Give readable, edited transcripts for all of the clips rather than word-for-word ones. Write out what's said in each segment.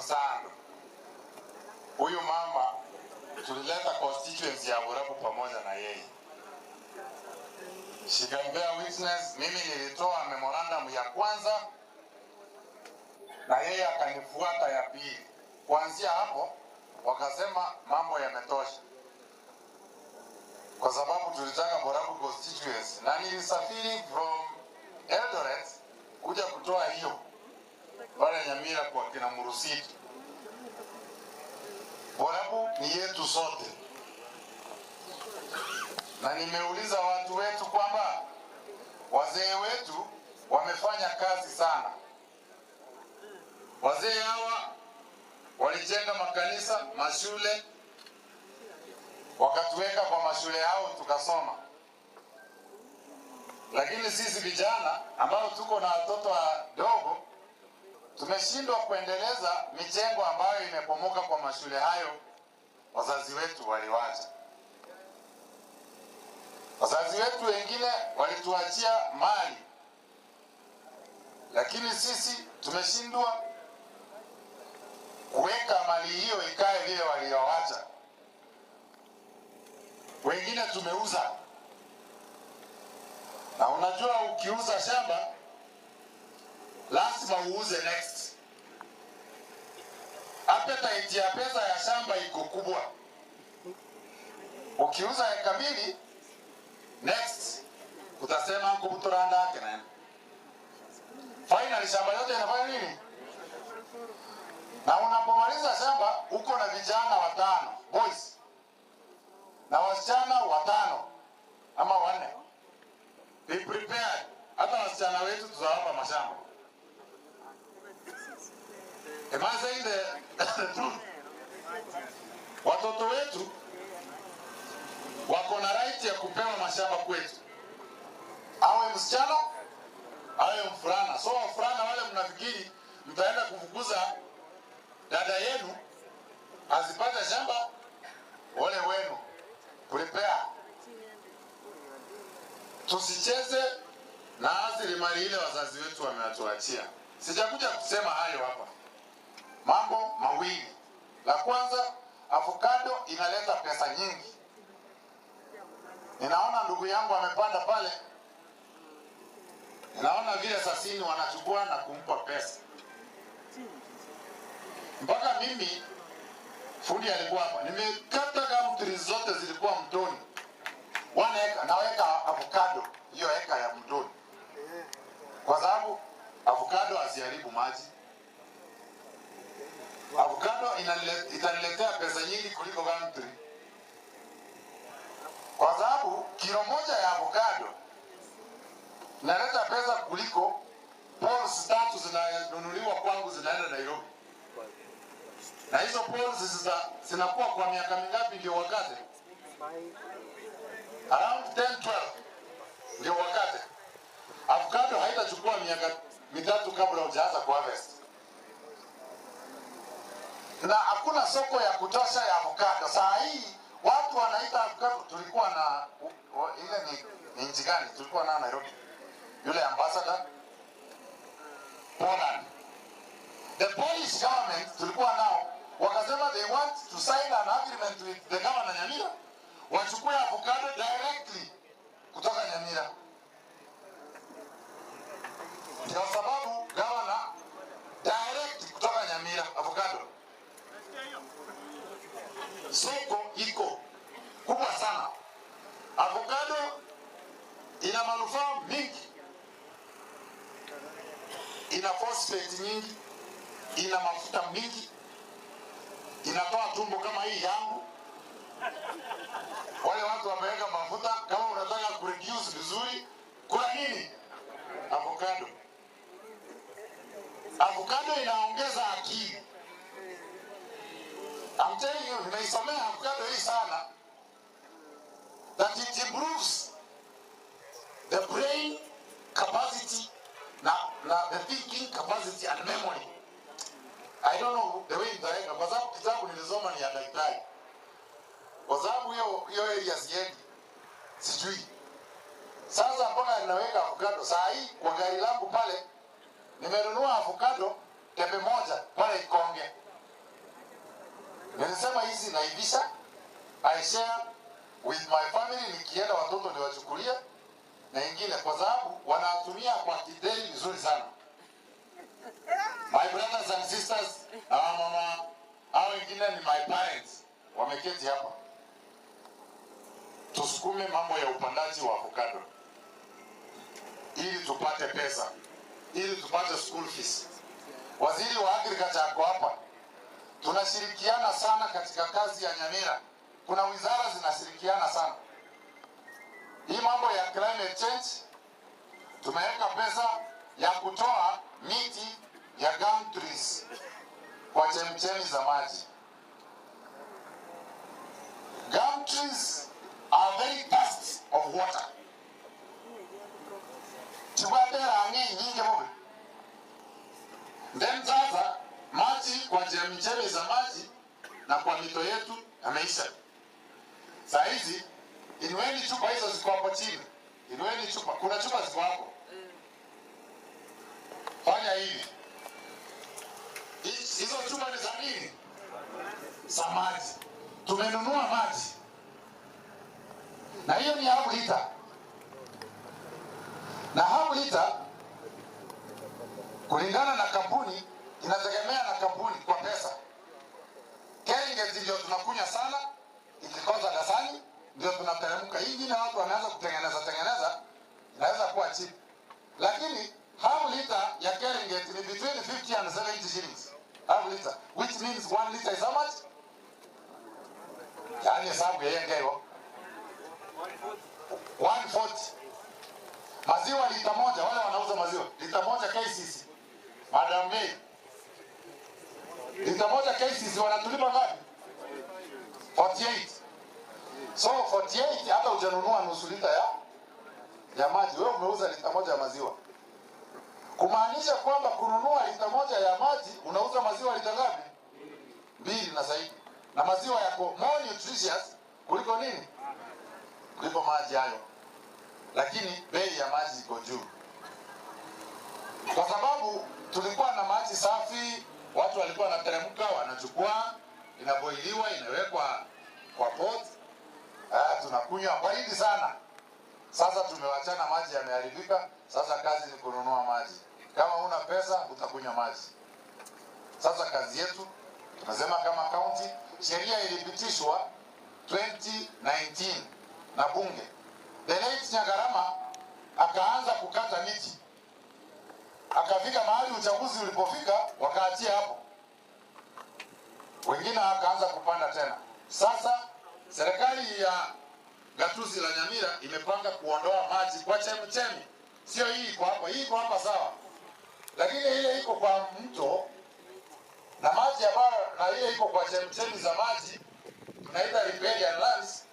Onsando. Huyu mama tulileta constituency ya Borabu pamoja na yeye. She can bear witness, mimi nilitoa memorandum ya kwanza na yeye akanifuata ya pili. Kuanzia hapo wakasema mambo yametosha, kwa sababu tulitaka Borabu constituency, na nilisafiri from Eldoret kuja kutoa hiyo pale Nyamira kwa kina Murusiti. Borabu ni yetu sote, na nimeuliza watu wetu kwamba wazee wetu wamefanya kazi sana. Wazee hawa walijenga makanisa, mashule, wakatuweka kwa mashule yao tukasoma. Lakini sisi vijana ambao tuko na watoto wadogo tumeshindwa kuendeleza mijengo ambayo imepomoka kwa mashule hayo wazazi wetu waliwacha. Wazazi wetu wengine walituachia mali, lakini sisi tumeshindwa kuweka mali hiyo ikae vile walioacha. Wengine tumeuza, na unajua ukiuza shamba lazima uuze next. Appetite ya pesa ya shamba iko kubwa. Ukiuza eka 2 next utasema nkubuturanda yake na finally shamba yote inafanya nini? Na unapomaliza shamba uko na vijana 5 boys na wasichana 5 ama 4. Be prepared. Hata wasichana wetu tutawapa mashamba. Am I saying the truth? Watoto wetu wako na right ya kupewa mashamba kwetu, awe msichana awe mfulana. So wafulana wale mnafikiri mtaenda kufukuza dada yenu azipate shamba, wale wenu prepare. Tusicheze na rasilimali ile wazazi wetu wametuachia. Sijakuja kusema hayo hapa. Mambo mawili. La kwanza, avocado inaleta pesa nyingi. Ninaona ndugu yangu amepanda pale. Ninaona vile sasini wanachukua na kumpa pesa. Mpaka mimi fundi alikuwa hapa. Nimekata gum zote zilikuwa mtoni. 1 acre naweka avocado, hiyo eka ya mtoni. Kwa sababu avocado haziharibu maji. Avocado itaniletea pesa nyingi kuliko gum tree. Kwa sababu kilo 1 ya avocado inaleta pesa kuliko poles 3 zinanunuliwa kwangu zinaenda Nairobi. Na hizo poles zinakuwa kwa miaka mingapi ndio wakate? Around 10-12 ndio wakate. Avocado haitachukua miaka 3 kabla hujaanza kuharvest. Na hakuna soko ya kutosha ya avocado. Saa hii watu wanaita avocado. Tulikuwa na ile ni nchi gani? Tulikuwa na Nairobi. Yule ambassador Poland. The Polish government tulikuwa nao, wakasema they want to sign an agreement with the governor Nyamira. Wachukue avocado directly kutoka Nyamira. Ndio sababu governor direct kutoka Nyamira avocado. Soko iko kubwa sana. Avocado ina manufaa mingi. Ina phosphate nyingi, ina mafuta mingi, inatoa tumbo kama hii yangu. Wale watu wameweka mafuta, kama unataka kureduce vizuri, kula nini? Avocado. Avocado inaongeza akili. I'm telling you, nimeisomea avocado hii sana. That it improves the brain capacity, na the thinking capacity and memory. I don't know the way nitaweka, kwa sababu kitabu nilisoma ni ya daktari. Kwa sababu hiyo area siendi. Sijui. Sasa mbona ninaweka avocado? Saa hii kwa gari langu pale nimenunua avocado tembe moja pale Ikonge. Nilisema hizi naivisha, I share with my family, nikienda watoto niwachukulie na ingine, kwa sababu wanatumia kwa kideri vizuri sana. My brothers and sisters, hawa mama, hao wengine ni my parents, wameketi hapa. Tusukume mambo ya upandaji wa avocado ili tupate pesa, ili tupate school fees. Waziri wa agriculture ako hapa. Tunashirikiana sana katika kazi ya Nyamira. Kuna wizara zinashirikiana sana. Hii mambo ya climate change, tumeweka pesa ya kutoa miti ya gum trees kwa chemchemi za maji. Gum trees are very thirsty of water. Chibwatera angi nyingi mubi. Then sasa maji kwa chemchemi za maji na kwa mito yetu yameisha. Saa hizi inueni chupa hizo ziko hapo chini. Inueni chupa. Kuna chupa ziko hapo. Fanya hivi. Hizo chupa ni za nini? Za maji. Tumenunua maji. Na hiyo ni half liter. Na half liter kulingana na kampuni inategemea na kampuni kwa pesa. Keringet ndio tunakunywa sana, ikikosa dasani ndio tunateremka. Hii ingine watu wameanza kutengeneza tengeneza, inaweza kuwa cheap. Lakini half liter ya Keringet ni between 50 and 70 shillings. Half liter, which means 1 liter is how much? Yaani hesabu ya yeye 140. Maziwa lita moja, wale wanauza maziwa lita moja KCC, Madam May, lita moja KCC wanatulipa ngapi? 48. So 48 hata hujanunua nusu lita ya maji, wewe umeuza lita moja ya maziwa. Kumaanisha kwamba kununua lita moja ya maji unauza maziwa lita ngapi? Mbili na zaidi. Na maziwa yako more nutritious kuliko nini? Kuliko maji hayo. Lakini bei ya maji iko juu. Kwa sababu tulikuwa na maji safi, watu walikuwa wanateremka, wanachukua, inaboiliwa, inawekwa kwa pot. Tunakunywa baridi sana. Sasa tumewachana, maji yameharibika. Sasa kazi ni kununua maji. Kama huna pesa utakunywa maji. Sasa kazi yetu tunasema kama county, sheria ilipitishwa 2019 na bunge. The late Nyagarama akaanza kukata miti. Akafika mahali uchaguzi ulipofika, wakaachia hapo. Wengine akaanza kupanda tena. Sasa serikali ya gatuzi la Nyamira imepanga kuondoa maji kwa chemchemi. Sio hii iko hapa, hii iko hapa sawa. Lakini ile iko kwa mto na maji ambayo na ile iko kwa chemchemi za maji tunaita riparian lands,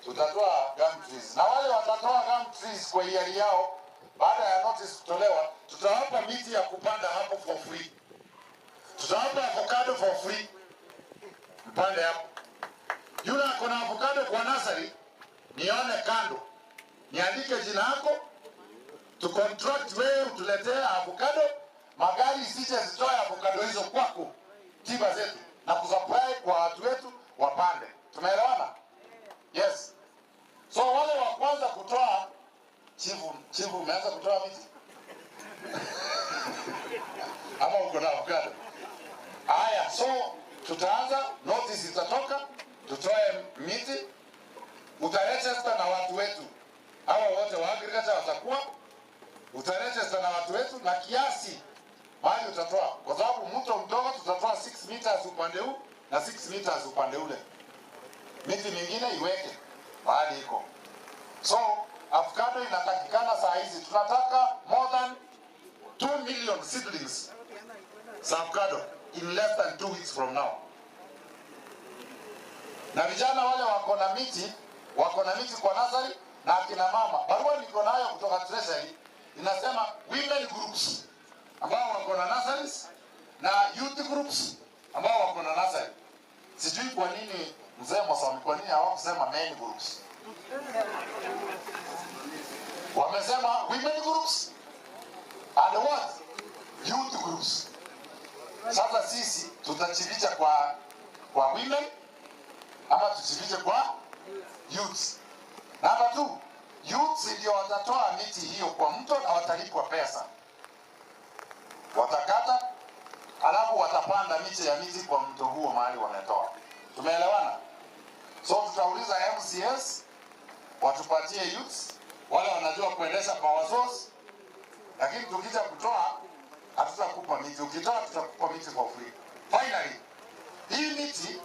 tutatoa gum trees. Na wale watatoa gum trees kwa hiari yao baada ya notice kutolewa, tutawapa miti ya kupanda hapo for free. Tutawapa avocado for free. Mpande hapo. Yule ako na avocado kwa nursery, nione kando. Niandike jina lako, tu contract wewe utuletee avocado, magari isije zitoe avocado hizo kwako, tiba zetu na kusupply kwa watu wetu wapande. Tumeelewana? Yes. So wale wa kwanza kutoa, chifu umeanza kutoa miti? Ama uko na avocado? Haya, so tutaanza, notice itatoka, tutoe miti, utaregister na watu wetu. Hawa wote wa agriculture watakuwa, utaregister na watu wetu na kiasi mahali utatoa, kwa sababu mto mdogo tutatoa 6 meters upande huu na 6 meters upande ule. Miti mingine iweke mahali iko. So avocado inatakikana saa hizi, tunataka more than 2 million seedlings za avocado in less than 2 weeks from now. Na vijana wale wako na miti, wako na miti kwa nursery na akina mama. Barua niko nayo kutoka Treasury inasema women groups ambao wako na nurseries na youth groups ambao wako na nursery. Sijui kwa nini mzee Mosami, kwa nini hawakusema men groups? Wamesema women groups and what? Youth groups. Sasa sisi tutachilisha kwa women Ama tujifiche kwa youths. Namba 2, youths ndio watatoa miti hiyo kwa mto na watalipwa pesa. Watakata alafu watapanda miche ya miti kwa mto huo mahali wametoa. Tumeelewana? So tutauliza MCS watupatie youths wale wanajua kuendesha power source, lakini tukija kutoa hatutakupa miti. Ukitoa tutakupa miti kwa free. Finally, hii miti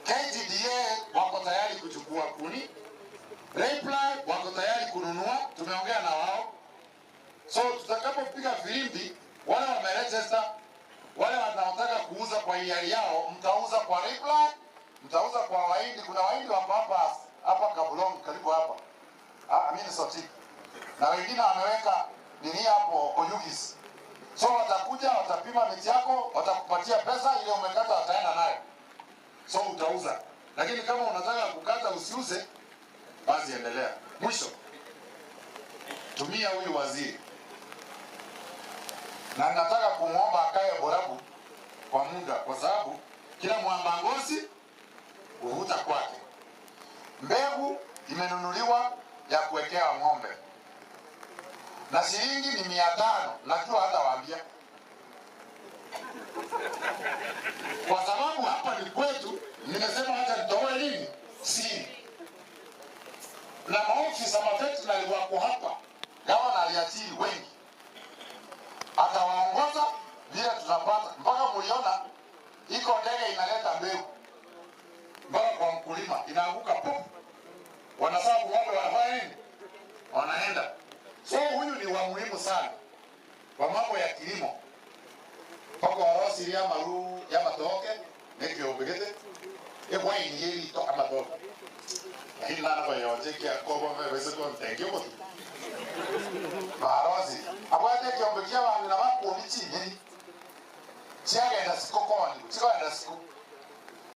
KTDA wako tayari kuchukua kuni, Raiply wako tayari kununua, tumeongea na wao. So tutakapopiga filimbi, wale wameregister, wale wanaotaka kuuza kwa hiari yao, mtauza kwa Raiply, mtauza kwa Wahindi. Kuna Wahindi wako hapa hapa Kabulong, karibu hapa, I mean Sotik, na wengine wameweka nini hapo Oyugis. So watakuja watapima miti yako, watakupatia pesa ile umekata, wataenda nayo, so utauza. Lakini kama unataka kukata usiuze, basi endelea. Mwisho, tumia huyu waziri, na nataka kumwomba akae Borabu kwa muda, kwa sababu kila mwambangozi huvuta kwake. Mbegu imenunuliwa ya kuwekea ng'ombe na shilingi ni 500. Najua hata waambia, kwa sababu hapa ni kwetu. Nimesema hata nitoe nini siri, na maofisa maveterinary wako hapa, gavana aliajiri wengi, atawaongoza vile tunapata. Mpaka mliona iko ndege inaleta mbegu mpaka kwa mkulima, inaanguka pop, wanasabu ng'ombe, wanafanya nini, wanaenda. So huyu ni wa muhimu sana kwa mambo ya kilimo. Pako warosi ya maru ya matoke nekiombegete ekwainiyeri to amatoke, lakini nana kwa yoje kia kobo mbe kwa mtengio kotu barosi abwate kiombekia bantu na bakundi chinyeni chiagenda siko koni chikoenda siku